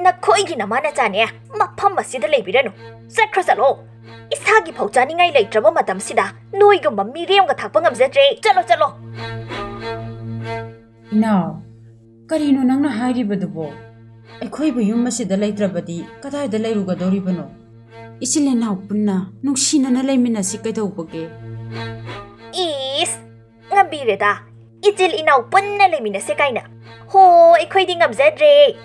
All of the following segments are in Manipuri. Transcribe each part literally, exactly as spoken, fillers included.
ꯅꯈꯣꯏꯒꯤ ꯅꯃꯥ ꯅꯆꯥꯅꯦ ꯃꯐꯝ ꯑꯁꯤꯗ ꯂꯩꯕꯤꯔꯅꯨ꯫ ꯆꯠꯈ꯭ꯔꯣ, ꯆꯠꯂꯣ꯫ ꯏꯁꯥꯒꯤ ꯐꯥꯎ ꯆꯥꯅꯤꯡꯉꯥꯏ ꯂꯩꯇ꯭ꯔꯕ ꯃꯇꯝꯁꯤꯗ ꯅꯣꯏꯒꯨꯝꯕ ꯃꯤꯔꯦꯝꯒ ꯊꯥꯛꯄ ꯉꯝꯖꯗ꯭ꯔꯦ꯫ ꯆꯠꯂꯣ, ꯆꯠꯂꯣ꯫ ꯏꯅꯥꯎ, ꯀꯔꯤꯅꯣ ꯅꯪꯅ ꯍꯥꯏꯔꯤꯕꯗꯨꯕꯣ? ꯑꯩꯈꯣꯏꯕꯨ ꯌꯨꯝ ꯑꯁꯤꯗ ꯂꯩꯇ꯭ꯔꯕꯗꯤ ꯀꯗꯥꯏꯗ ꯂꯩꯔꯨꯒꯗꯧꯔꯤꯕꯅꯣ? ꯏꯆꯤꯜ ꯏꯅꯥꯎ ꯄꯨꯟꯅ ꯅꯨꯡꯁꯤꯅꯅ ꯂꯩꯃꯤꯟꯅꯁꯤ ꯀꯩꯗꯧꯕꯒꯦ? ꯏꯁ, ꯉꯝꯕꯤꯔꯦꯗ꯫ ꯏꯆꯤꯜ ꯏꯅꯥꯎ ꯄꯨꯟꯅ ꯂꯩꯃꯤꯟꯅꯁꯦ ꯀꯥꯏꯅ꯫ ꯍꯣ, ꯑꯩꯈꯣꯏꯗꯤ ꯉꯝꯖꯗ꯭ꯔꯦ꯫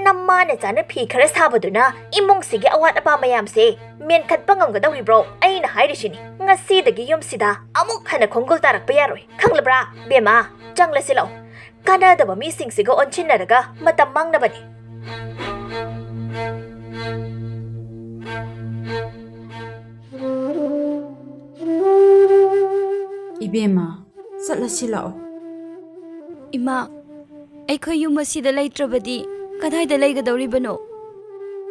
ꯅꯃꯥ ꯅꯆꯥꯅ ꯐꯤ ꯈꯔ ꯁꯥꯕꯗꯨꯅ ꯏꯃꯨꯡꯁꯤꯒꯤ ꯑꯋꯥꯠ ꯑꯄꯥ ꯃꯌꯥꯝꯁꯦ ꯃꯦꯟꯈꯠꯄ ꯉꯝꯒꯗꯧꯔꯤꯕ꯭ꯔꯣ? ꯑꯩꯅ ꯍꯥꯏꯔꯤꯁꯤꯅꯤ, ꯉꯁꯤꯗꯒꯤ ꯌꯨꯝꯁꯤꯗ ꯑꯃꯨꯛ ꯍꯟꯅ ꯈꯣꯡꯒꯨꯜ ꯇꯥꯔꯛꯄ ꯌꯥꯔꯣꯏ꯫ ꯈꯪꯂꯕ꯭ꯔꯥ, ꯕꯦꯝꯃ? ꯆꯪꯂꯁꯤ ꯂꯥꯛꯑꯣ꯫ ꯀꯥꯟꯅꯗꯕ ꯃꯤꯁꯤꯡꯁꯤꯒ ꯑꯣꯟꯁꯤꯟꯅꯔꯒ ꯃꯇꯝ ꯃꯥꯡꯅꯕꯅꯤ꯫ ꯏꯕꯦꯝꯃ, ꯆꯠꯂꯁꯤ ꯂꯥꯛꯑꯣ꯫ ꯏꯃꯥ, ꯑꯩꯈꯣꯏ ꯌꯨꯝ ꯑꯁꯤꯗ ꯂꯩꯇ꯭ꯔꯕꯗꯤ ꯀꯗꯥꯏꯗ ꯂꯩꯒꯗꯧꯔꯤꯕꯅꯣ?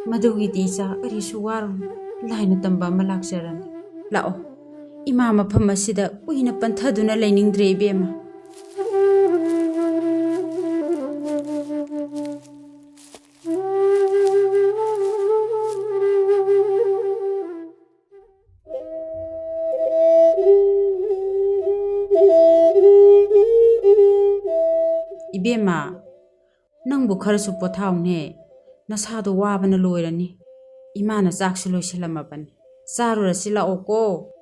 ꯃꯗꯨꯒꯤꯗꯤ ꯏꯆꯥ, ꯀꯔꯤꯁꯨ ꯋꯥꯔꯨꯅꯨ, ꯂꯥꯏꯅ ꯇꯝꯕ ꯑꯃ ꯂꯥꯛꯆꯔꯅꯤ꯫ ꯂꯥꯛꯑꯣ, ꯏꯃꯥ ꯃꯐꯝ ꯑꯁꯤꯗ ꯀꯨꯏꯅ ꯄꯟꯊꯗꯨꯅ ꯂꯩꯅꯤꯡꯗ꯭ꯔꯦ ꯏꯕꯦꯝꯃ꯫ ꯏꯕꯦꯝꯃ, ꯅꯪꯕꯨ ꯈꯔꯁꯨ ꯄꯣꯊꯥꯎꯅꯦ꯫ ꯅꯁꯥꯗꯣ ꯋꯥꯕꯅ ꯂꯣꯏꯔꯅꯤ꯫ ꯏꯃꯥꯅ ꯆꯥꯛꯁꯨ ꯂꯣꯏꯁꯤꯜꯂꯝꯃꯕꯅꯤ꯫ ꯆꯥꯔꯨꯔꯁꯤ ꯂꯥꯛꯑꯣꯀꯣ꯫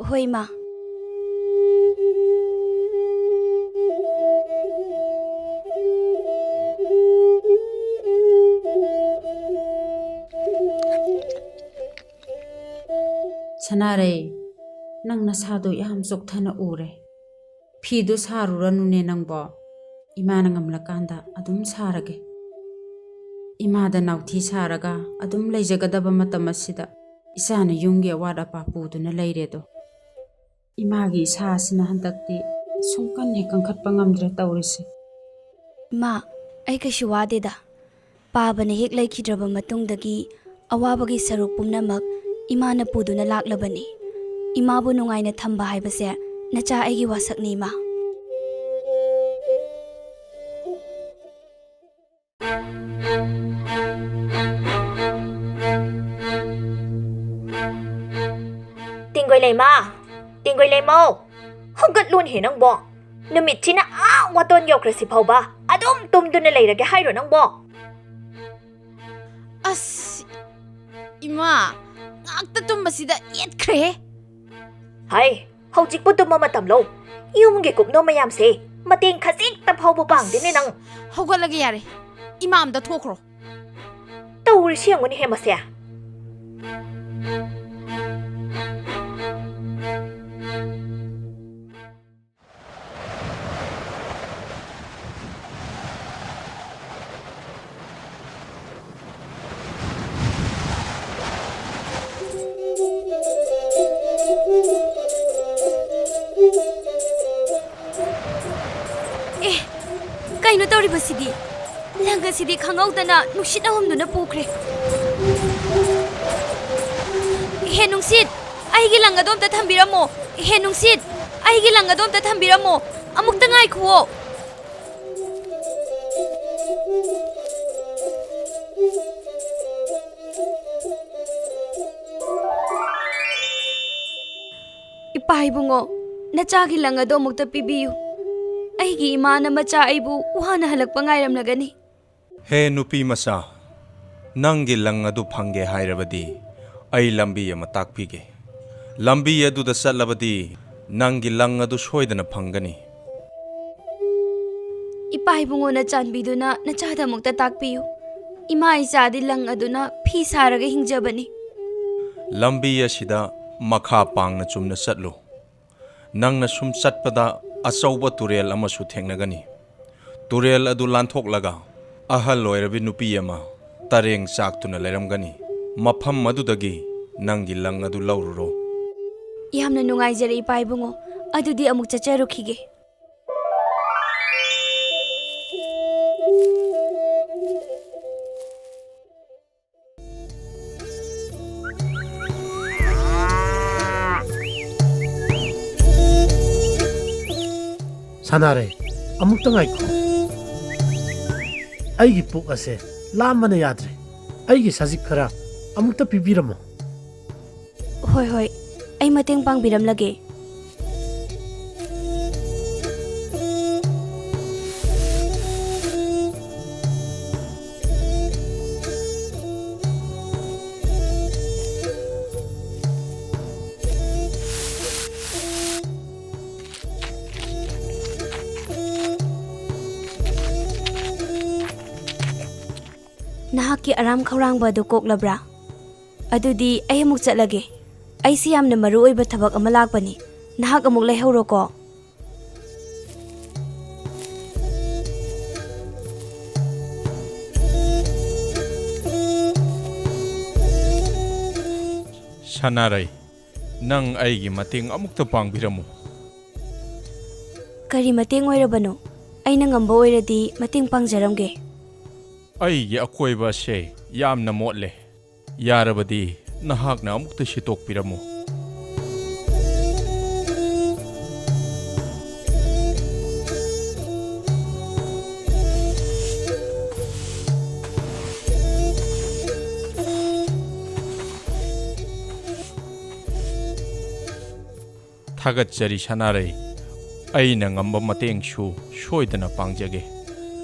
ꯍꯣꯏ, ꯃꯥ꯫ ꯁꯅꯥꯔꯩ, ꯅꯪ ꯅꯁꯥꯗꯣ ꯌꯥꯝ ꯆꯣꯛꯊꯅ ꯎꯔꯦ꯫ ꯐꯤꯗꯨ ꯁꯥꯔꯨꯔꯅꯨꯅꯦ ꯅꯪꯕꯣ꯫ ꯏꯃꯥꯅ ꯉꯝꯂꯀꯥꯟꯗ ꯑꯗꯨꯝ ꯁꯥꯔꯒꯦ꯫ ꯏꯃꯥꯗ ꯅꯥꯎꯊꯤ ꯁꯥꯔꯒ ꯑꯗꯨꯝ ꯂꯩꯖꯒꯗꯕ ꯃꯇꯝ ꯑꯁꯤꯗ ꯏꯆꯥꯅ ꯌꯨꯝꯒꯤ ꯑꯋꯥꯠ ꯑꯄꯥ ꯄꯨꯗꯨꯅ ꯂꯩꯔꯦꯗꯣ꯫ ꯏꯃꯥꯒꯤ ꯏꯁꯥ ꯑꯁꯤꯅ ꯍꯟꯗꯛꯇꯤ ꯁꯨꯝ ꯀꯟ ꯍꯦꯛ ꯀꯟꯈꯠꯄ ꯉꯝꯗ꯭ꯔꯦ ꯇꯧꯔꯤꯁꯦ꯫ ꯏꯃꯥ, ꯑꯩ ꯀꯩꯁꯨ ꯋꯥꯗꯦꯗ꯫ ꯄꯥꯕꯅ ꯍꯦꯛ ꯂꯩꯈꯤꯗ꯭ꯔꯕ ꯃꯇꯨꯡꯗꯒꯤ ꯑꯋꯥꯕꯒꯤ ꯁꯔꯨꯛ ꯄꯨꯝꯅꯃꯛ ꯏꯃꯥꯅ ꯄꯨꯗꯨꯅ ꯂꯥꯛꯂꯕꯅꯤ꯫ ꯏꯃꯥꯕꯨ ꯅꯨꯡꯉꯥꯏꯅ ꯊꯝꯕ ꯍꯥꯏꯕꯁꯦ ꯅꯆꯥ ꯑꯩꯒꯤ ꯋꯥꯁꯛꯅꯤ, ꯏꯃꯥ꯫ ꯇꯦꯡꯒꯣꯏ ꯂꯩꯃ, ꯇꯦꯡꯒꯣꯏ ꯂꯩꯃꯧ, ꯍꯧꯒꯠꯂꯣꯅꯦꯍꯦ ꯅꯪꯕꯣ꯫ ꯅꯨꯃꯤꯠꯁꯤꯅ ꯑꯥ ꯋꯥꯇꯣꯟ ꯌꯧꯈ꯭ꯔꯁꯤ ꯐꯥꯎꯕ ꯑꯗꯨꯝ ꯇꯨꯝꯗꯨꯅ ꯂꯩꯔꯒꯦ ꯍꯥꯏꯔꯣ ꯅꯪꯕꯣ? ꯑꯁ, ꯏꯃꯥ, ꯉꯥꯛꯇ ꯇꯨꯝꯕꯁꯤꯗ ꯌꯦꯠꯈ꯭ꯔꯦꯍꯦ꯫ ꯍꯥꯏ, ꯍꯧꯖꯤꯛꯄꯨ ꯇꯨꯝꯕ ꯃꯇꯝꯂꯣ? ꯌꯨꯝꯒꯤ ꯀꯨꯞꯅꯣ ꯃꯌꯥꯝꯁꯦ ꯃꯇꯦꯡ ꯈꯖꯤꯛꯇ ꯐꯥꯎꯕ ꯄꯥꯡꯗꯦꯅꯦ ꯅꯪ꯫ ꯍꯧꯒꯠꯂꯒꯦ ꯌꯥꯔꯦ, ꯏꯃꯥ ꯑꯝꯇ ꯊꯣꯛꯈ꯭ꯔꯣ꯫ ꯇꯧꯔꯤꯁꯤ ꯌꯦꯡꯉꯨꯅꯦꯍꯦ ꯃꯁꯦ꯫ ꯑꯦ, ꯀꯩꯅꯣ ꯇꯧꯔꯤꯕꯁꯤꯗꯤ? ꯂꯪ ꯑꯁꯤꯗꯤ ꯈꯪꯍꯧꯗꯅ ꯅꯨꯡꯁꯤꯠꯅ ꯍꯨꯝꯗꯨꯅ ꯄꯨꯈ꯭ꯔꯦ꯫ ꯍꯦ ꯅꯨꯡꯁꯤꯠ, ꯑꯩꯒꯤ ꯂꯪ ꯑꯗꯣ ꯑꯝꯇ ꯊꯝꯕꯤꯔꯝꯃꯣ꯫ ꯍꯦ ꯅꯨꯡꯁꯤꯠ, ꯑꯩꯒꯤ ꯂꯪ ꯑꯗꯣ ꯑꯝꯇ ꯊꯝꯕꯤꯔꯝꯃꯣ꯫ ꯑꯃꯨꯛꯇ ꯉꯥꯏꯈꯨꯋꯣ꯫ ꯏꯄꯥ ꯏꯕꯨꯡꯉꯣ, ꯅꯆꯥꯒꯤ ꯂꯪ ꯑꯗꯣ ꯑꯃꯨꯛꯇ ꯄꯤꯕꯤꯌꯨ꯫ ꯑꯩꯒꯤ ꯏꯃꯥꯅ ꯃꯆꯥ ꯑꯩꯕꯨ ꯋꯥꯅ ꯍꯜꯂꯛꯄ ꯉꯥꯏꯔꯝꯂꯒꯅꯤ꯫ ꯍꯦ ꯅꯨꯄꯤ ꯃꯆꯥ, ꯅꯪꯒꯤ ꯂꯪ ꯑꯗꯨ ꯐꯪꯒꯦ ꯍꯥꯏꯔꯕꯗꯤ ꯑꯩ ꯂꯝꯕꯤ ꯑꯃ ꯇꯥꯛꯄꯤꯒꯦ꯫ ꯂꯝꯕꯤ ꯑꯗꯨꯗ ꯆꯠꯂꯕꯗꯤ ꯅꯪꯒꯤ ꯂꯪ ꯑꯗꯨ ꯁꯣꯏꯗꯅ ꯐꯪꯒꯅꯤ꯫ ꯏꯄꯥ ꯏꯕꯨꯡꯉꯣꯅ ꯆꯥꯟꯕꯤꯗꯨꯅ ꯅꯆꯥꯗ ꯑꯃꯨꯛꯇ ꯇꯥꯛꯄꯤꯌꯨ꯫ ꯏꯃꯥ ꯏꯆꯥꯗꯤ ꯂꯪ ꯑꯗꯨꯅ ꯐꯤ ꯁꯥꯔꯒ ꯍꯤꯡꯖꯕꯅꯤ꯫ ꯂꯝꯕꯤ ꯑꯁꯤꯗ ꯃꯈꯥ ꯄꯥꯡꯅ ꯆꯨꯝꯅ ꯆꯠꯂꯨ꯫ ꯅꯪꯅ ꯁꯨꯝ ꯆꯠꯄꯗ ꯑꯆꯧꯕ ꯇꯨꯔꯦꯜ ꯑꯃꯁꯨ ꯊꯦꯡꯅꯒꯅꯤ꯫ ꯇꯨꯔꯦꯜ ꯑꯗꯨ ꯂꯥꯟꯊꯣꯛꯂꯒ ꯑꯍꯜ ꯑꯣꯏꯔꯕꯤ ꯅꯨꯄꯤ ꯑꯃ ꯇꯔꯦꯡ ꯆꯥꯛꯇꯨꯅ ꯂꯩꯔꯝꯒꯅꯤ꯫ ꯃꯐꯝ ꯑꯗꯨꯗꯒꯤ ꯅꯪꯒꯤ ꯂꯪ ꯑꯗꯨ ꯂꯧꯔꯨꯔꯣ꯫ ꯌꯥꯝꯅ ꯅꯨꯡꯉꯥꯏꯖꯔꯦ ꯏꯄꯥ ꯏꯕꯨꯡꯉꯣ, ꯑꯗꯨꯗꯤ ꯑꯃꯨꯛ ꯆꯠꯆꯔꯨꯈꯤꯒꯦ꯫ ꯁꯥꯅꯥꯔꯩ, ꯑꯃꯨꯛꯇ ꯉꯥꯏꯈꯣ꯫ ꯑꯩꯒꯤ ꯄꯨꯛ ꯑꯁꯦ ꯂꯥꯝꯕꯅ ꯌꯥꯗ꯭ꯔꯦ꯫ ꯑꯩꯒꯤ ꯁꯖꯤꯛ ꯈꯔ ꯑꯃꯨꯛꯇ ꯄꯤꯕꯤꯔꯝꯃꯣ꯫ ꯍꯣꯏ, ꯍꯣꯏ, ꯑꯩ ꯃꯇꯦꯡ ꯄꯥꯡꯕꯤꯔꯝꯂꯒꯦ꯫ ꯅꯍꯥꯛꯀꯤ ꯑꯔꯥꯝ ꯈꯧꯔꯥꯡꯕ ꯑꯗꯨ ꯀꯣꯛꯂꯕ꯭ꯔꯥ? ꯑꯗꯨꯗꯤ ꯑꯩ ꯑꯃꯨꯛ ꯆꯠꯂꯒꯦ꯫ ꯑꯩꯁꯤ ꯌꯥꯝꯅ ꯃꯔꯨ ꯑꯣꯏꯕ ꯊꯕꯛ ꯑꯃ ꯂꯥꯛꯄꯅꯤ꯫ ꯅꯍꯥꯛ ꯑꯃꯨꯛ ꯂꯩꯍꯧꯔꯣꯀꯣ꯫ ꯁꯅꯥꯔꯩ, ꯅꯪ ꯑꯩꯒꯤ ꯃꯇꯦꯡ ꯑꯃꯨꯛꯇ ꯄꯥꯡꯕꯤꯔꯝꯃꯨ꯫ ꯀꯔꯤ ꯃꯇꯦꯡ ꯑꯣꯏꯔꯕꯅꯣ? ꯑꯩꯅ ꯉꯝꯕ ꯑꯣꯏꯔꯗꯤ ꯃꯇꯦꯡ ꯄꯥꯡꯖꯔꯝꯒꯦ꯫ ꯑꯩꯒꯤ ꯑꯀꯣꯏꯕ ꯑꯁꯦ ꯌꯥꯝꯅ ꯃꯣꯠꯂꯦ꯫ ꯌꯥꯔꯕꯗꯤ ꯅꯍꯥꯛꯅ ꯑꯃꯨꯛꯇ ꯁꯤꯠꯇꯣꯛꯄꯤꯔꯝꯃꯨ꯫ ꯊꯥꯒꯠꯆꯔꯤ ꯁꯅꯥꯔꯩ꯫ ꯑꯩꯅ ꯉꯝꯕ ꯃꯇꯦꯡꯁꯨ ꯁꯣꯏꯗꯅ ꯄꯥꯡꯖꯒꯦ꯫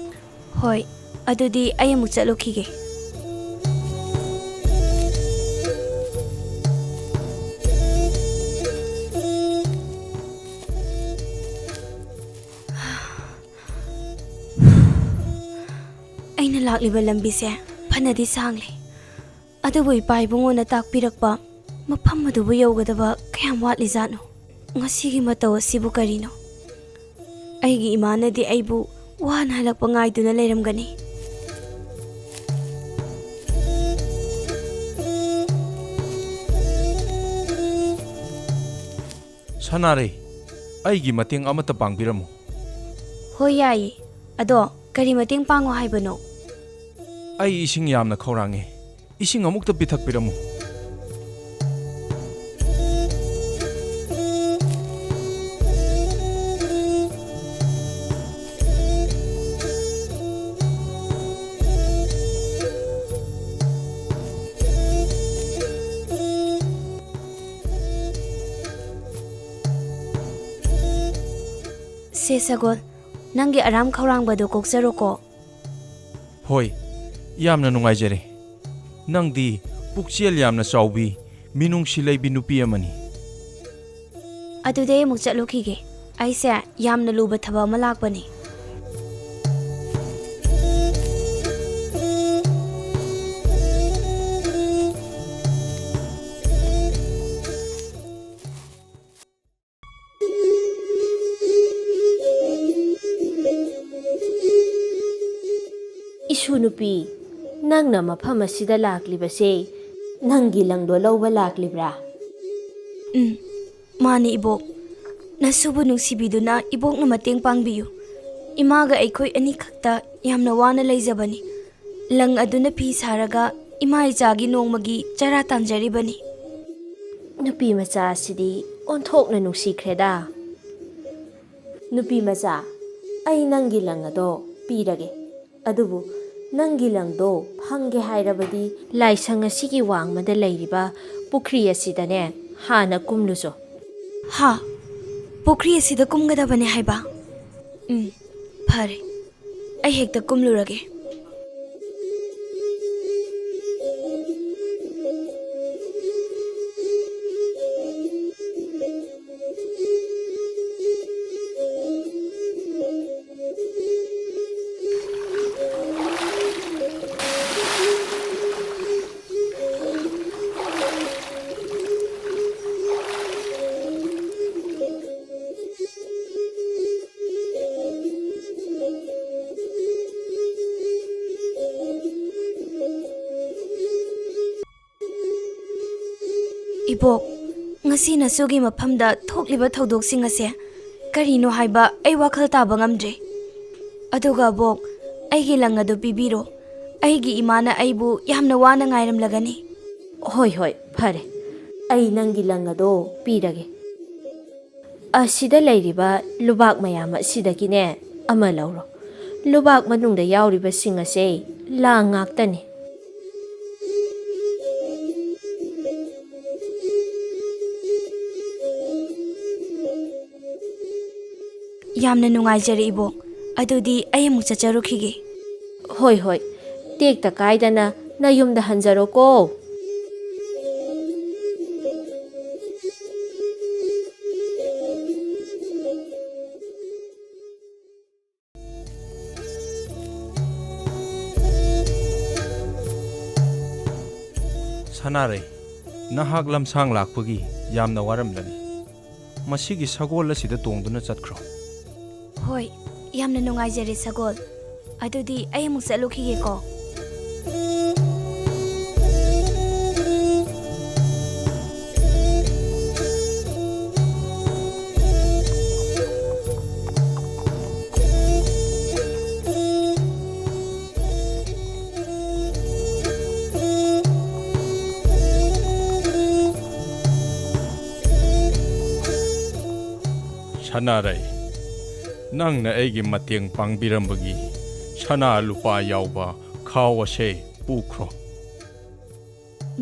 ꯍꯣꯏ, ꯑꯗꯨꯗꯤ ꯑꯩ ꯑꯃꯨꯛ ꯆꯠꯂꯨꯈꯤꯒꯦ꯫ ꯑꯩꯅ ꯂꯥꯛꯂꯤꯕ ꯂꯝꯕꯤꯁꯦ ꯐꯅꯗꯤ ꯁꯥꯡꯂꯦ, ꯑꯗꯨꯕꯨ ꯏꯄꯥ ꯏꯕꯨꯡꯉꯣꯅ ꯇꯥꯛꯄꯤꯔꯛꯄ ꯃꯐꯝ ꯑꯗꯨꯕꯨ ꯌꯧꯒꯗꯕ ꯀꯌꯥꯝ ꯋꯥꯠꯂꯤꯖꯥꯠꯅꯣ? ꯉꯁꯤꯒꯤ ꯃꯇꯧ ꯑꯁꯤꯕꯨ ꯀꯔꯤꯅꯣ? ꯑꯩꯒꯤ ꯏꯃꯥꯅꯗꯤ ꯑꯩꯕꯨ ꯋꯥꯅ ꯍꯜꯂꯛꯄ ꯉꯥꯏꯗꯨꯅ ꯂꯩꯔꯝꯒꯅꯤ꯫ ꯁꯅꯥꯔꯩ, ꯑꯩꯒꯤ ꯃꯇꯦꯡ ꯑꯃꯠꯇ ꯄꯥꯡꯕꯤꯔꯝꯃꯨ꯫ ꯍꯣꯏ, ꯌꯥꯏꯌꯦ꯫ ꯑꯗꯣ ꯀꯔꯤ ꯃꯇꯦꯡ ꯄꯥꯡꯉꯣ ꯍꯥꯏꯕꯅꯣ? ꯑꯩ ꯏꯁꯤꯡ ꯌꯥꯝꯅ ꯈꯧꯔꯥꯡꯉꯦ꯫ ꯏꯁꯤꯡ ꯑꯃꯨꯛꯇ ꯄꯤꯊꯛꯄꯤꯔꯝꯃꯨ꯫ ꯁꯦ ꯁꯒꯣꯜ, ꯅꯪꯒꯤ ꯑꯔꯥꯝ ꯈꯧꯔꯥꯡꯕꯗꯣ ꯀꯣꯛꯆꯔꯣꯀꯣ꯫ ꯍꯣꯏ, ꯌꯥꯝꯅ ꯅꯨꯡꯉꯥꯏꯖꯔꯦ꯫ ꯅꯪꯗꯤ ꯄꯨꯛꯆꯦꯜ ꯌꯥꯝꯅ ꯆꯥꯎꯕꯤ, ꯃꯤꯅꯨꯡꯁꯤ ꯂꯩꯕꯤ ꯅꯨꯄꯤ ꯑꯃꯅꯤ꯫ ꯑꯗꯨꯗꯤ ꯑꯩ ꯑꯃꯨꯛ ꯆꯠꯂꯨꯈꯤꯒꯦ꯫ ꯑꯩꯁꯦ ꯌꯥꯝꯅ ꯂꯨꯕ ꯊꯕꯛ ꯑꯃ ꯂꯥꯛꯄꯅꯤ꯫ ꯏꯁꯨ ꯅꯨꯄꯤ, ꯅꯪꯅ ꯃꯐꯝ ꯑꯁꯤꯗ ꯂꯥꯛꯂꯤꯕꯁꯦ ꯅꯪꯒꯤ ꯂꯪꯗꯣ ꯂꯧꯕ ꯂꯥꯛꯂꯤꯕ꯭ꯔꯥ? ꯎꯝ, ꯃꯥꯅꯤ ꯏꯕꯣꯛ꯫ ꯅꯁꯨꯕꯨ ꯅꯨꯡꯁꯤꯕꯤꯗꯨꯅ ꯏꯕꯣꯛꯅ ꯃꯇꯦꯡ ꯄꯥꯡꯕꯤꯌꯨ꯫ ꯏꯃꯥꯒ ꯑꯩꯈꯣꯏ ꯑꯅꯤꯈꯛꯇ ꯌꯥꯝꯅ ꯋꯥꯅ ꯂꯩꯖꯕꯅꯤ꯫ ꯂꯪ ꯑꯗꯨꯅ ꯐꯤ ꯁꯥꯔꯒ ꯏꯃꯥ ꯏꯆꯥꯒꯤ ꯅꯣꯡꯃꯒꯤ ꯆꯔꯥ ꯇꯥꯟꯖꯔꯤꯕꯅꯤ꯫ ꯅꯨꯄꯤ ꯃꯆꯥ ꯑꯁꯤꯗꯤ ꯑꯣꯟꯊꯣꯛꯅ ꯅꯨꯡꯁꯤꯈ꯭ꯔꯦꯗ꯫ ꯅꯨꯄꯤ ꯃꯆꯥ, ꯑꯩ ꯅꯪꯒꯤ ꯂꯪ ꯑꯗꯣ ꯄꯤꯔꯒꯦ꯫ ꯑꯗꯨꯕꯨ ꯅꯪꯒꯤ ꯂꯪꯗꯣ ꯐꯪꯒꯦ ꯍꯥꯏꯔꯕꯗꯤ ꯂꯥꯏꯁꯪ ꯑꯁꯤꯒꯤ ꯋꯥꯡꯃꯗ ꯂꯩꯔꯤꯕ ꯄꯨꯈ꯭ꯔꯤ ꯑꯁꯤꯗꯅꯦ ꯍꯥꯟꯅ ꯀꯨꯝꯂꯨꯆꯣ꯫ ꯍꯥ? ꯄꯨꯈ꯭ꯔꯤ ꯑꯁꯤꯗ ꯀꯨꯝꯒꯗꯕꯅꯦ ꯍꯥꯏꯕ? ꯎꯝ, ꯐꯔꯦ꯫ ꯑꯩ ꯍꯦꯛꯇ ꯀꯨꯝꯂꯨꯔꯒꯦ꯫ ꯏꯕꯣꯛ, ꯉꯁꯤ ꯅꯁꯨꯒꯤ ꯃꯐꯝꯗ ꯊꯣꯛꯂꯤꯕ ꯊꯧꯗꯣꯛꯁꯤꯡ ꯑꯁꯦ ꯀꯔꯤꯅꯣ ꯍꯥꯏꯕ ꯑꯩ ꯋꯥꯈꯜ ꯇꯥꯕ ꯉꯝꯗ꯭ꯔꯦ꯫ ꯑꯗꯨꯒ ꯕꯣꯛ, ꯑꯩꯒꯤ ꯂꯪ ꯑꯗꯨ ꯄꯤꯕꯤꯔꯣ꯫ ꯑꯩꯒꯤ ꯏꯃꯥꯅ ꯑꯩꯕꯨ ꯌꯥꯝꯅ ꯋꯥꯅ ꯉꯥꯏꯔꯝꯂꯒꯅꯤ꯫ ꯍꯣꯏ, ꯍꯣꯏ, ꯐꯔꯦ꯫ ꯑꯩ ꯅꯪꯒꯤ ꯂꯪ ꯑꯗꯣ ꯄꯤꯔꯒꯦ꯫ ꯑꯁꯤꯗ ꯂꯩꯔꯤꯕ ꯂꯨꯕꯥꯛ ꯃꯌꯥꯝ ꯑꯁꯤꯗꯒꯤꯅꯦ ꯑꯃ ꯂꯧꯔꯣ꯫ ꯂꯨꯕꯥꯛ ꯃꯅꯨꯡꯗ ꯌꯥꯎꯔꯤꯕꯁꯤꯡ ꯑꯁꯦ ꯂꯥꯡ ꯉꯥꯛꯇꯅꯤ꯫ ꯌꯥꯝꯅ ꯅꯨꯡꯉꯥꯏꯖꯔꯦ, ꯏꯕꯣꯛ꯫ ꯑꯗꯨꯗꯤ ꯑꯩ ꯑꯃꯨꯛ ꯆꯠꯆꯔꯨꯈꯤꯒꯦ꯫ ꯍꯣꯏ, ꯍꯣꯏ꯫ ꯇꯦꯛꯇ ꯀꯥꯏꯗꯅ ꯅꯌꯨꯝꯗ ꯍꯟꯖꯔꯣꯀꯣ꯫ ꯁꯅꯥꯔꯩ, ꯅꯍꯥꯛ ꯂꯝꯁꯥꯡ ꯂꯥꯛꯄꯒꯤ ꯌꯥꯝꯅ ꯋꯥꯔꯝꯂꯅꯤ꯫ ꯃꯁꯤꯒꯤ ꯁꯒꯣꯜ ꯑꯁꯤꯗ ꯇꯣꯡꯗꯨꯅ ꯆꯠꯈ꯭ꯔꯣ꯫ ꯍꯣꯏ, ꯌꯥꯝꯅ ꯅꯨꯡꯉꯥꯏꯖꯔꯦ ꯁꯒꯣꯜ꯫ ꯑꯗꯨꯗꯤ ꯑꯩ ꯑꯃꯨꯛ ꯆꯠꯂꯨꯈꯤꯒꯦꯀꯣ꯫ ꯁꯅꯥꯔꯩ, ꯅꯪꯅ ꯑꯩꯒꯤ ꯃꯇꯦꯡ ꯄꯥꯡꯕꯤꯔꯝꯕꯒꯤ ꯁꯅꯥ ꯂꯨꯄꯥ ꯌꯥꯎꯕ ꯈꯥꯎ ꯑꯁꯦ ꯄꯨꯈ꯭ꯔꯣ꯫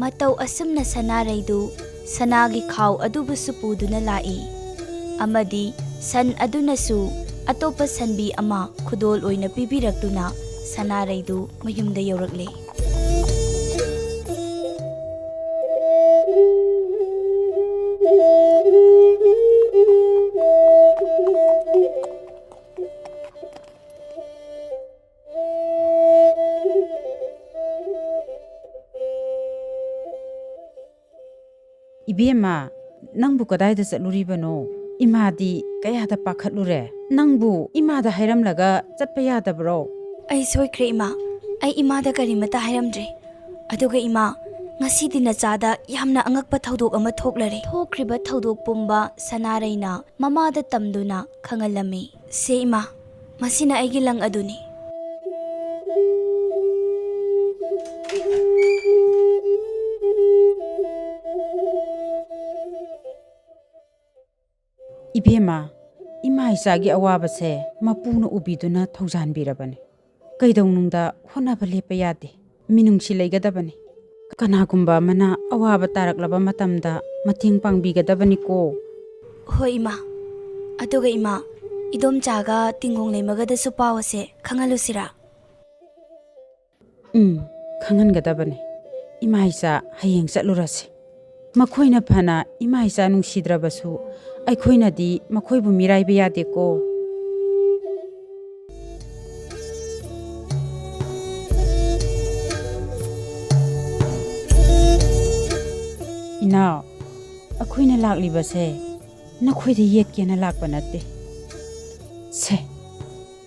ꯃꯇꯧ ꯑꯁꯨꯝꯅ ꯁꯅꯥꯔꯩꯗꯨ ꯁꯅꯥꯒꯤ ꯈꯥꯎ ꯑꯗꯨꯕꯨꯁꯨ ꯄꯨꯗꯨꯅ ꯂꯥꯛꯏ, ꯑꯃꯗꯤ ꯁꯟ ꯑꯗꯨꯅꯁꯨ ꯑꯇꯣꯞꯄ ꯁꯟꯕꯤ ꯑꯃ ꯈꯨꯗꯣꯜ ꯑꯣꯏꯅ ꯄꯤꯕꯤꯔꯛꯇꯨꯅ ꯁꯅꯥꯔꯩꯗꯨ ꯃꯌꯨꯝꯗ ꯌꯧꯔꯛꯂꯦ꯫ ꯏꯕꯦꯝꯃ, ꯅꯪꯕꯨ ꯀꯗꯥꯏꯗ ꯆꯠꯂꯨꯔꯤꯕꯅꯣ? ꯏꯃꯥꯗꯤ ꯀꯌꯥꯗ ꯄꯥꯈꯠꯂꯨꯔꯦ꯫ ꯅꯪꯕꯨ ꯏꯃꯥꯗ ꯍꯥꯏꯔꯝꯂꯒ ꯆꯠꯄ ꯌꯥꯗꯕ꯭ꯔꯣ? ꯑꯩ ꯁꯣꯏꯈ꯭ꯔꯦ, ꯏꯃꯥ꯫ ꯑꯩ ꯏꯃꯥꯗ ꯀꯔꯤꯃꯠꯇ ꯍꯥꯏꯔꯝꯗ꯭ꯔꯦ꯫ ꯑꯗꯨꯒ ꯏꯃꯥ, ꯉꯁꯤꯗꯤ ꯅꯆꯥꯗ ꯌꯥꯝꯅ ꯑꯉꯛꯄ ꯊꯧꯗꯣꯛ ꯑꯃ ꯊꯣꯛꯂꯔꯦ꯫ ꯊꯣꯛꯈ꯭ꯔꯤꯕ ꯊꯧꯗꯣꯛ ꯄꯨꯝꯕ ꯁꯅꯥꯔꯩꯅ ꯃꯃꯥꯗ ꯇꯝꯗꯨꯅ ꯈꯪꯍꯜꯂꯝꯃꯤ꯫ ꯁꯦ ꯏꯃꯥ, ꯃꯁꯤꯅ ꯑꯩꯒꯤ ꯂꯪ ꯑꯗꯨꯅꯤ꯫ ꯏꯕꯦꯝꯃ, ꯏꯃꯥ ꯏꯆꯥꯒꯤ ꯑꯋꯥꯕꯁꯦ ꯃꯄꯨꯅ ꯎꯕꯤꯗꯨꯅ ꯊꯧꯖꯥꯟꯕꯤꯔꯕꯅꯤ꯫ ꯀꯩꯗꯧꯅꯨꯡꯗ ꯍꯣꯠꯅꯕ ꯂꯦꯞꯄ ꯌꯥꯗꯦ꯫ ꯃꯤꯅꯨꯡꯁꯤ ꯂꯩꯒꯗꯕꯅꯤ꯫ ꯀꯅꯥꯒꯨꯝꯕ ꯑꯃꯅ ꯑꯋꯥꯕ ꯇꯥꯔꯛꯂꯕ ꯃꯇꯝꯗ ꯃꯇꯦꯡ ꯄꯥꯡꯕꯤꯒꯗꯕꯅꯤꯀꯣ꯫ ꯍꯣꯏ ꯏꯃꯥ꯫ ꯑꯗꯨꯒ ꯏꯃꯥ, ꯏꯗꯣꯝꯆꯥꯒ ꯇꯤꯡꯒꯣꯡ ꯂꯩꯃꯒꯗꯁꯨ ꯄꯥꯎ ꯑꯁꯦ ꯈꯪꯍꯜꯂꯨꯁꯤꯔꯥ? ꯎꯝ, ꯈꯪꯍꯟꯒꯗꯕꯅꯤ꯫ ꯏꯃꯥ ꯏꯆꯥ ꯍꯌꯦꯡ ꯆꯠꯂꯨꯔꯁꯤ꯫ ꯃꯈꯣꯏꯅ ꯐꯅ ꯏꯃꯥ ꯏꯆꯥ ꯅꯨꯡꯁꯤꯗ꯭ꯔꯕꯁꯨ, ꯑꯩꯈꯣꯏꯅꯗꯤ ꯃꯈꯣꯏꯕꯨ ꯃꯤꯔꯥꯏꯕ ꯌꯥꯗꯦꯀꯣ꯫ ꯏꯅꯥꯎ, ꯑꯩꯈꯣꯏꯅ ꯂꯥꯛꯂꯤꯕꯁꯦ ꯅꯈꯣꯏꯗ ꯌꯦꯠꯀꯦꯅ ꯂꯥꯛꯄ ꯅꯠꯇꯦ꯫ ꯁꯦ,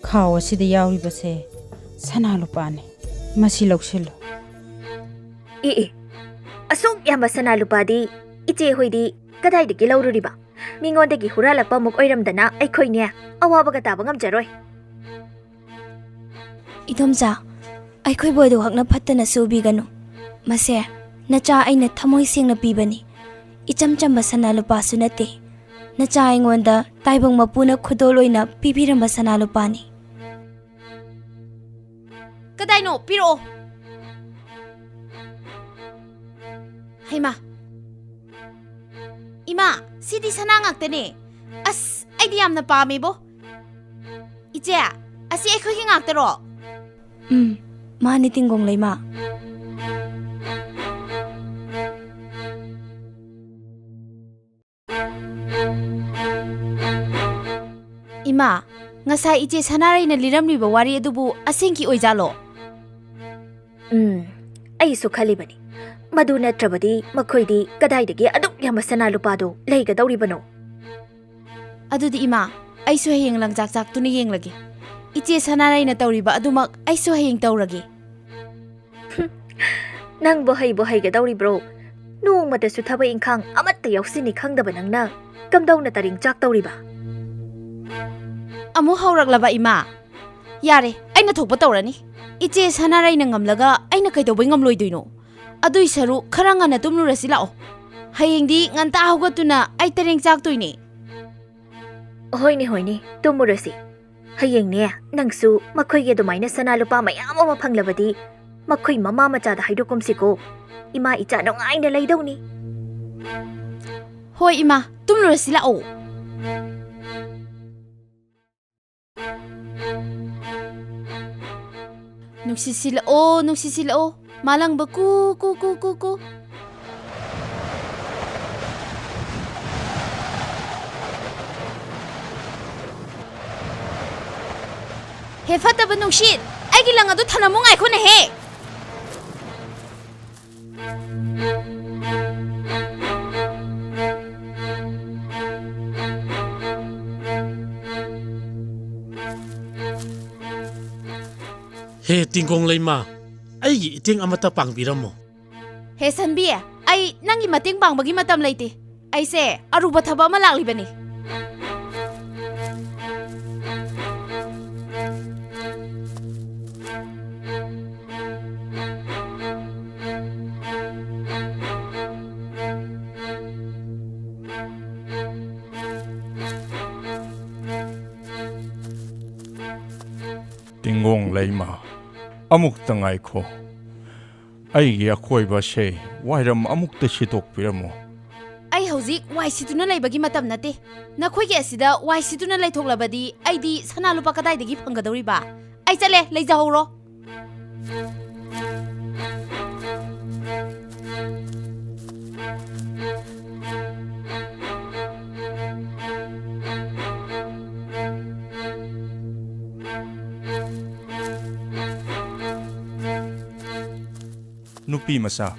ꯈꯥꯎ ꯑꯁꯤꯗ ꯌꯥꯎꯔꯤꯕꯁꯦ ꯁꯅꯥ ꯂꯨꯄꯥꯅꯤ꯫ ꯃꯁꯤ ꯂꯧꯁꯤꯜꯂꯨ꯫ ꯑꯦ ꯑꯦ, ꯑꯁꯨꯛ ꯌꯥꯝꯕ ꯁꯅꯥ ꯂꯨꯄꯥꯗꯤ ꯏꯆꯦ ꯍꯣꯏꯗꯤ ꯀꯗꯥꯏꯗꯒꯤ ꯂꯧꯔꯨꯔꯤꯕ? ꯃꯤꯉꯣꯟꯗꯒꯤ ꯍꯨꯔꯥꯜꯂꯛꯄ ꯑꯃꯨꯛ ꯑꯣꯏꯔꯝꯗꯅ ꯑꯩꯈꯣꯏꯅꯦ ꯑꯋꯥꯕꯒ ꯇꯥꯕ ꯉꯝꯖꯔꯣꯏ꯫ ꯏꯗꯣꯝꯆꯥ, ꯑꯩꯈꯣꯏꯕꯨ ꯑꯗꯨꯍꯛꯅ ꯐꯠꯇꯅ ꯁꯨꯕꯤꯒꯅꯨ꯫ ꯃꯁꯦ ꯅꯆꯥ ꯑꯩꯅ ꯊꯃꯣꯏ ꯁꯦꯡꯅ ꯄꯤꯕꯅꯤ꯫ ꯏꯆꯝ ꯆꯝꯕ ꯁꯅꯥ ꯂꯨꯄꯥꯁꯨ ꯅꯠꯇꯦ꯫ ꯅꯆꯥ ꯑꯩꯉꯣꯟꯗ ꯇꯥꯏꯕꯪ ꯃꯄꯨꯅ ꯈꯨꯗꯣꯜ ꯑꯣꯏꯅ ꯄꯤꯕꯤꯔꯝꯕ ꯁꯅꯥ ꯂꯨꯄꯥꯅꯤ꯫ ꯀꯗꯥꯏꯅꯣ? ꯄꯤꯔꯛꯑꯣ꯫ ꯍꯩꯃꯥ! ꯏꯃꯥ, ꯁꯤꯗꯤ ꯁꯅꯥ ꯉꯥꯛꯇꯅꯦ꯫ ꯑꯁ, ꯑꯩꯗꯤ ꯌꯥꯝꯅ ꯄꯥꯝꯃꯦꯕꯣ꯫ ꯏꯆꯦ, ꯑꯁꯤ ꯑꯩꯈꯣꯏꯒꯤ ꯉꯥꯛꯇꯔꯣ? ꯎꯝ, ꯃꯥꯅꯦ ꯇꯤꯡꯒꯣꯡ ꯂꯩꯃ꯫ ꯏꯃꯥ, ꯉꯁꯥꯏ ꯏꯆꯦ ꯁꯅꯥꯔꯩꯅ ꯂꯤꯔꯝꯂꯤꯕ ꯋꯥꯔꯤ ꯑꯗꯨꯕꯨ ꯑꯁꯦꯡꯀꯤ ꯑꯣꯏꯖꯥꯠꯂꯣ? ꯎꯝ, ꯑꯩꯁꯨ ꯈꯜꯂꯤꯕꯅꯤ꯫ ꯃꯗꯨ ꯅꯠꯇ꯭ꯔꯕꯗꯤ ꯃꯈꯣꯏꯗꯤ ꯀꯗꯥꯏꯗꯒꯤ ꯑꯗꯨꯛ ꯌꯥꯝꯕ ꯁꯅꯥ ꯂꯨꯄꯥꯗꯨ ꯂꯩꯒꯗꯧꯔꯤꯕꯅꯣ? ꯑꯗꯨꯗꯤ ꯏꯃꯥ, ꯑꯩꯁꯨ ꯍꯌꯦꯡ ꯂꯪꯆꯥꯛ ꯆꯥꯛꯇꯨꯅ ꯌꯦꯡꯂꯒꯦ꯫ ꯏꯆꯦ ꯁꯅꯥꯔꯩꯅ ꯇꯧꯔꯤꯕ ꯑꯗꯨꯃꯛ ꯑꯩꯁꯨ ꯍꯌꯦꯡ ꯇꯧꯔꯒꯦ꯫ ꯅꯪꯕꯨ ꯍꯩꯕꯨ ꯍꯩꯒꯗꯧꯔꯤꯕ꯭ꯔꯣ? ꯅꯣꯡꯃꯇꯁꯨ ꯊꯕꯛ ꯏꯪꯈꯥꯡ ꯑꯃꯠꯇ ꯌꯥꯎꯁꯤꯟꯅꯤ ꯈꯪꯗꯕ ꯅꯪꯅ ꯀꯝꯗꯧꯅ ꯇꯔꯤꯡ ꯆꯥꯛ ꯇꯧꯔꯤꯕ? ꯑꯃꯨꯛ ꯍꯧꯔꯛꯂꯕ ꯏꯃꯥ? ꯌꯥꯔꯦ, ꯑꯩꯅ ꯊꯣꯛꯄ ꯇꯧꯔꯅꯤ꯫ ꯏꯆꯦ ꯁꯅꯥꯔꯩꯅ ꯉꯝꯂꯒ ꯑꯩꯅ ꯀꯩꯗꯧꯕꯩ ꯉꯝꯂꯣꯏꯗꯣꯏꯅꯣ? ꯑꯗꯨꯏ ꯁꯔꯨꯛ ꯈꯔ ꯉꯟꯅ ꯇꯨꯝꯂꯨꯔꯁꯤ ꯂꯥꯛꯑꯣ꯫ ꯍꯌꯦꯡꯗꯤ ꯉꯟꯇꯥ ꯍꯧꯒꯠꯇꯨꯅ ꯑꯩ ꯇꯔꯦꯡ ꯆꯥꯛꯇꯣꯏꯅꯦ꯫ ꯍꯣꯏꯅꯦ, ꯍꯣꯏꯅꯦ, ꯇꯨꯝꯃꯨꯔꯁꯤ꯫ ꯍꯌꯦꯡꯅꯦ, ꯅꯪꯁꯨ ꯃꯈꯣꯏꯒꯤ ꯑꯗꯨꯃꯥꯏꯅ ꯁꯅꯥ ꯂꯨꯄꯥ ꯃꯌꯥꯝ ꯑꯃ ꯐꯪꯂꯕꯗꯤ ꯃꯈꯣꯏ ꯃꯃꯥ ꯃꯆꯥꯗ ꯍꯥꯏꯗꯣꯛꯀꯨꯝꯁꯤꯀꯣ꯫ ꯏꯃꯥ ꯏꯆꯥ ꯅꯨꯡꯉꯥꯏꯅ ꯂꯩꯗꯧꯅꯤ꯫ ꯍꯣꯏ ꯏꯃꯥ, ꯇꯨꯝꯂꯨꯔꯁꯤ ꯂꯥꯛꯑꯣ꯫ ꯅꯨꯡꯁꯤꯠ ꯁꯤꯜꯂꯛꯑꯣ, ꯅꯨꯡꯁꯤꯠ ꯁꯤꯜꯂꯛꯑꯣ, ꯃꯥꯂꯪꯕ ꯀꯨ, ꯀꯨ, ꯀꯨ, ꯀꯨ, ꯀꯨ꯫ ꯍꯦ ꯐꯠꯇꯕ ꯅꯨꯡꯁꯤꯠ, ꯑꯩꯒꯤ ꯂꯪ ꯑꯗꯨ ꯊꯅꯝꯃꯨ ꯉꯥꯏꯈꯣꯅꯦꯍꯦ꯫ ꯍꯦ ꯇꯤꯡꯒꯣꯡ ꯂꯩꯃ, ꯑꯩꯒꯤ ꯏꯇꯦꯡ ꯑꯃꯠꯇ ꯄꯥꯡꯕꯤꯔꯝꯃꯣ꯫ ꯍꯦ ꯁꯟꯕꯤ, ꯑꯩ ꯅꯪꯒꯤ ꯃꯇꯦꯡ ꯄꯥꯡꯕꯒꯤ ꯃꯇꯝ ꯂꯩꯇꯦ꯫ ꯑꯩꯁꯦ ꯑꯔꯨꯕ ꯊꯕꯛ ꯑꯃ ꯂꯥꯛꯂꯤꯕꯅꯤ꯫ ꯇꯤꯡꯒꯣꯡ ꯂꯩꯃ, ꯑꯃꯨꯛꯇ ꯉꯥꯏꯈꯣ꯫ ꯑꯩꯒꯤ ꯑꯀꯣꯏꯕꯁꯦ ꯋꯥꯏꯔꯝ ꯑꯃꯨꯛꯇ ꯁꯤꯠꯇꯣꯛꯄꯤꯔꯝꯃꯨ꯫ ꯑꯩ ꯍꯧꯖꯤꯛ ꯋꯥꯏ ꯁꯤꯠꯇꯨꯅ ꯂꯩꯕꯒꯤ ꯃꯇꯝ ꯅꯠꯇꯦ꯫ ꯅꯈꯣꯏꯒꯤ ꯑꯁꯤꯗ ꯋꯥꯏ ꯁꯤꯠꯇꯨꯅ ꯂꯩꯊꯣꯛꯂꯕꯗꯤ ꯑꯩꯗꯤ ꯁꯅꯥ ꯂꯨꯄꯥ ꯀꯗꯥꯏꯗꯒꯤ ꯐꯪꯒꯗꯧꯔꯤꯕ? ꯑꯩ ꯆꯠꯂꯦ, ꯂꯩꯖꯍꯧꯔꯣ꯫ ꯅꯨꯄꯤ ꯃꯆꯥ,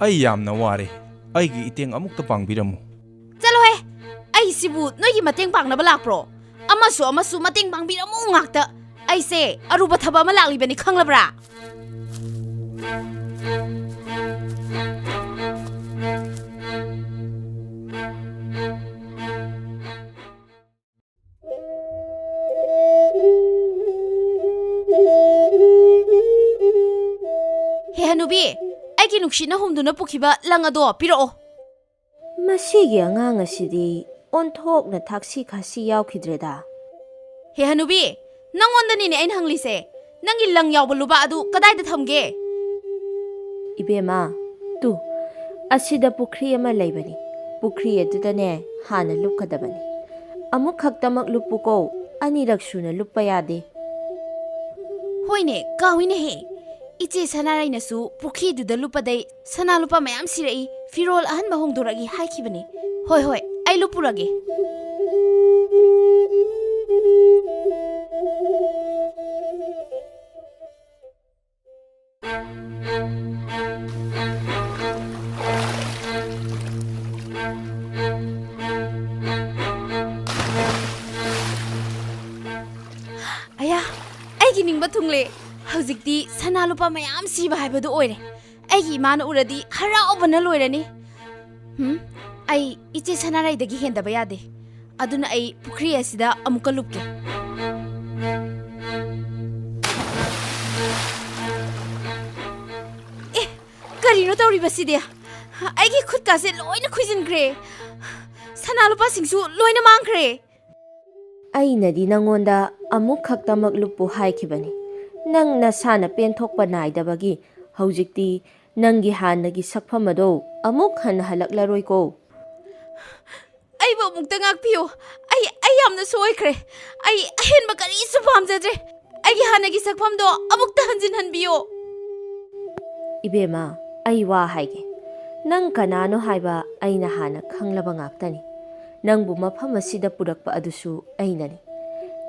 ꯑꯩ ꯌꯥꯝꯅ ꯋꯥꯔꯦ꯫ ꯑꯩꯒꯤ ꯏꯇꯦꯡ ꯑꯃꯨꯛꯇ ꯄꯥꯡꯕꯤꯔꯝꯃꯨ꯫ ꯆꯠꯂꯣꯍꯦ! ꯑꯩꯁꯤꯕꯨ ꯅꯣꯏꯒꯤ ꯃꯇꯦꯡ ꯄꯥꯡꯅꯕ ꯂꯥꯛꯄ꯭ꯔꯣ? ꯑꯃꯁꯨ ꯑꯃꯁꯨ ꯃꯇꯦꯡ ꯄꯥꯡꯕꯤꯔꯝꯃꯨ ꯉꯥꯛꯇ꯫ ꯑꯩꯁꯦ ꯑꯔꯨꯕ ꯊꯕꯛ ꯑꯃ ꯂꯥꯛꯂꯤꯕꯅꯤ, ꯈꯪꯂꯕ꯭ꯔꯥ? ꯍꯦ ꯍꯅꯨꯕꯤ, ꯑꯩꯒꯤ ꯅꯨꯡꯁꯤꯠꯅ ꯍꯨꯝꯗꯨꯅ ꯄꯨꯈꯤꯕ ꯂꯪ ꯑꯗꯣ ꯄꯤꯔꯛꯑꯣ꯫ ꯃꯁꯤꯒꯤ ꯑꯉꯥꯡ ꯑꯁꯤꯗꯤ ꯑꯣꯟꯊꯣꯛꯅ ꯊꯛꯁꯤ ꯈꯥꯁꯤ ꯌꯥꯎꯈꯤꯗ꯭ꯔꯦꯗ꯫ ꯍꯦ ꯍꯅꯨꯕꯤ, ꯅꯪꯉꯣꯟꯗꯅꯤꯅꯦ ꯑꯩꯅ ꯍꯪꯂꯤꯁꯦ꯫ ꯅꯪꯒꯤ ꯂꯪ ꯌꯥꯎꯕ ꯂꯨꯕꯥꯛ ꯑꯗꯨ ꯀꯗꯥꯏꯗ ꯊꯝꯒꯦ? ꯏꯕꯦꯝꯃ, ꯇꯨ, ꯑꯁꯤꯗ ꯄꯨꯈ꯭ꯔꯤ ꯑꯃ ꯂꯩꯕꯅꯤ꯫ ꯄꯨꯈ꯭ꯔꯤ ꯑꯗꯨꯗꯅꯦ ꯍꯥꯟꯅ ꯂꯨꯞꯀꯗꯕꯅꯤ꯫ ꯑꯃꯨꯛ ꯈꯛꯇꯃꯛ ꯂꯨꯞꯄꯨꯀꯣ, ꯑꯅꯤꯔꯛ ꯁꯨꯅ ꯂꯨꯞꯄ ꯌꯥꯗꯦ꯫ ꯍꯣꯏꯅꯦ, ꯀꯥꯎꯏꯅꯦꯍꯦ꯫ ꯏꯆꯦ ꯁꯅꯥꯔꯩꯅꯁꯨ ꯄꯨꯈ꯭ꯔꯤꯗꯨꯗ ꯂꯨꯞꯄꯗꯩ ꯁꯅꯥ ꯂꯨꯄꯥ ꯃꯌꯥꯝ ꯁꯤꯔꯛꯏ, ꯐꯤꯔꯣꯜ ꯑꯍꯟꯕ ꯍꯣꯡꯗꯣꯔꯛꯏ ꯍꯥꯏꯈꯤꯕꯅꯦ꯫ ꯍꯣꯏ, ꯍꯣꯏ, ꯑꯩ ꯂꯨꯞꯄꯨꯔꯒꯦ꯫ ꯑꯌꯥ, ꯑꯩꯒꯤ ꯅꯤꯡꯕ ꯊꯨꯡꯂꯦ꯫ ꯍꯧꯖꯤꯛꯇꯤ ꯁꯅꯥ ꯂꯨꯄꯥ ꯃꯌꯥꯝ ꯁꯤꯕ ꯍꯥꯏꯕꯗꯨ ꯑꯣꯏꯔꯦ꯫ ꯑꯩꯒꯤ ꯏꯃꯥꯅ ꯎꯔꯗꯤ ꯍꯔꯥꯎꯕꯅ ꯂꯣꯏꯔꯅꯤ꯫ ꯍꯨꯝ, ꯑꯩ ꯏꯆꯦ ꯁꯅꯥꯔꯩꯗꯒꯤ ꯍꯦꯟꯗꯕ ꯌꯥꯗꯦ꯫ ꯑꯗꯨꯅ ꯑꯩ ꯄꯨꯈ꯭ꯔꯤ ꯑꯁꯤꯗ ꯑꯃꯨꯛꯀ ꯂꯨꯞꯀꯦ꯫ ꯑꯦ, ꯀꯔꯤꯅꯣ ꯇꯧꯔꯤꯕꯁꯤꯗꯤ? ꯑꯩꯒꯤ ꯈꯨꯠꯀꯥꯁꯦ ꯂꯣꯏꯅ ꯈꯨꯏꯖꯤꯟꯈ꯭ꯔꯦ꯫ ꯁꯅꯥ ꯂꯨꯄꯥꯁꯤꯡꯁꯨ ꯂꯣꯏꯅ ꯃꯥꯡꯈ꯭ꯔꯦ꯫ ꯑꯩꯅꯗꯤ ꯅꯪꯉꯣꯟꯗ ꯑꯃꯨꯛ ꯈꯛꯇꯃꯛ ꯂꯨꯞꯄꯨ ꯍꯥꯏꯈꯤꯕꯅꯤ꯫ ꯅꯪ ꯅꯁꯥꯅ ꯄꯦꯟꯊꯣꯛꯄ ꯅꯥꯏꯗꯕꯒꯤ ꯍꯧꯖꯤꯛꯇꯤ ꯅꯪꯒꯤ ꯍꯥꯟꯅꯒꯤ ꯁꯛꯐꯝ ꯑꯗꯣ ꯑꯃꯨꯛ ꯍꯟꯅ ꯍꯜꯂꯛꯂꯔꯣꯏꯀꯣ꯫ ꯑꯩꯕꯨ ꯑꯃꯨꯛꯇ ꯉꯥꯛꯄꯤꯌꯨ꯫ ꯑꯩ, ꯑꯩ ꯌꯥꯝꯅ ꯁꯣꯏꯈ꯭ꯔꯦ꯫ ꯑꯩ ꯑꯍꯦꯟꯕ ꯀꯔꯤꯁꯨ ꯄꯥꯝꯖꯗ꯭ꯔꯦ꯫ ꯑꯩꯒꯤ ꯍꯥꯟꯅꯒꯤ ꯁꯛꯐꯝꯗꯣ ꯑꯃꯨꯛꯇ ꯍꯟꯖꯤꯟꯍꯟꯕꯤꯌꯨ꯫ ꯏꯕꯦꯝꯃ, ꯑꯩ ꯋꯥ ꯍꯥꯏꯒꯦ꯫ ꯅꯪ ꯀꯅꯥꯅꯣ ꯍꯥꯏꯕ ꯑꯩꯅ ꯍꯥꯟꯅ ꯈꯪꯂꯕ ꯉꯥꯛꯇꯅꯤ꯫ ꯅꯪꯕꯨ ꯃꯐꯝ ꯑꯁꯤꯗ ꯄꯨꯔꯛꯄ ꯑꯗꯨꯁꯨ ꯑꯩꯅꯅꯤ꯫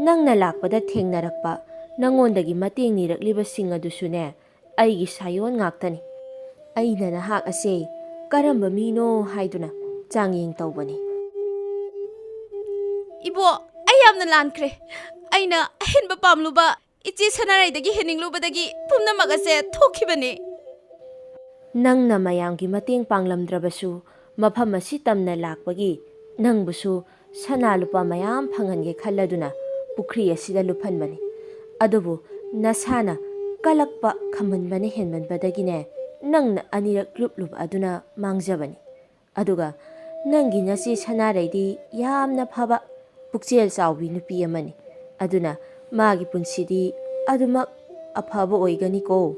ꯅꯪꯅ ꯂꯥꯛꯄꯗ ꯊꯦꯡꯅꯔꯛꯄ, ꯅꯪꯉꯣꯟꯗꯒꯤ ꯃꯇꯦꯡ ꯅꯤꯔꯛꯂꯤꯕꯁꯤꯡ ꯑꯗꯨꯁꯨꯅꯦ, ꯑꯩꯒꯤ ꯁꯥꯌꯣꯟ ꯉꯥꯛꯇꯅꯤ꯫ ꯑꯩꯅ ꯅꯍꯥꯛ ꯑꯁꯦ ꯀꯔꯝꯕ ꯃꯤꯅꯣ ꯍꯥꯏꯗꯨꯅ ꯆꯥꯡꯌꯦꯡ ꯇꯧꯕꯅꯤ꯫ ꯏꯕꯣ, ꯑꯩ ꯌꯥꯝꯅ ꯂꯥꯟꯈ꯭ꯔꯦ꯫ ꯑꯩꯅ ꯑꯍꯦꯟꯕ ꯄꯥꯝꯂꯨꯕ, ꯏꯆꯦ ꯁꯅꯥꯔꯩꯗꯒꯤ ꯍꯦꯟꯅꯤꯡꯂꯨꯕꯗꯒꯤ ꯄꯨꯝꯅꯃꯛ ꯑꯁꯦ ꯊꯣꯛꯈꯤꯕꯅꯤ꯫ ꯅꯪꯅ ꯃꯌꯥꯝꯒꯤ ꯃꯇꯦꯡ ꯄꯥꯡꯂꯝꯗ꯭ꯔꯕꯁꯨ, ꯃꯐꯝ ꯑꯁꯤ ꯇꯝꯅ ꯂꯥꯛꯄꯒꯤ ꯅꯪꯕꯨꯁꯨ ꯁꯅꯥ ꯂꯨꯄꯥ ꯃꯌꯥꯝ ꯐꯪꯍꯟꯒꯦ ꯈꯜꯂꯗꯨꯅ ꯄꯨꯈ꯭ꯔꯤ ꯑꯁꯤꯗ ꯂꯨꯞꯍꯟꯕꯅꯤ꯫ ꯑꯗꯨꯕꯨ ꯅꯁꯥꯅ ꯀꯜꯂꯛꯄ ꯈꯝꯍꯟꯕꯅ ꯍꯦꯟꯃꯟꯕꯗꯒꯤꯅꯦ, ꯅꯪꯅ ꯑꯅꯤꯔꯛ ꯂꯨꯞꯂꯨꯕ ꯑꯗꯨꯅ ꯃꯥꯡꯖꯕꯅꯤ꯫ ꯑꯗꯨꯒ ꯅꯪꯒꯤ ꯅꯆꯦ ꯁꯅꯥꯔꯩꯗꯤ ꯌꯥꯝꯅ ꯐꯕ, ꯄꯨꯛꯆꯦꯜ ꯆꯥꯎꯕꯤ ꯅꯨꯄꯤ ꯑꯃꯅꯤ꯫ ꯑꯗꯨꯅ ꯃꯥꯒꯤ ꯄꯨꯟꯁꯤꯗꯤ ꯑꯗꯨꯃꯛ ꯑꯐꯕ ꯑꯣꯏꯒꯅꯤꯀꯣ꯫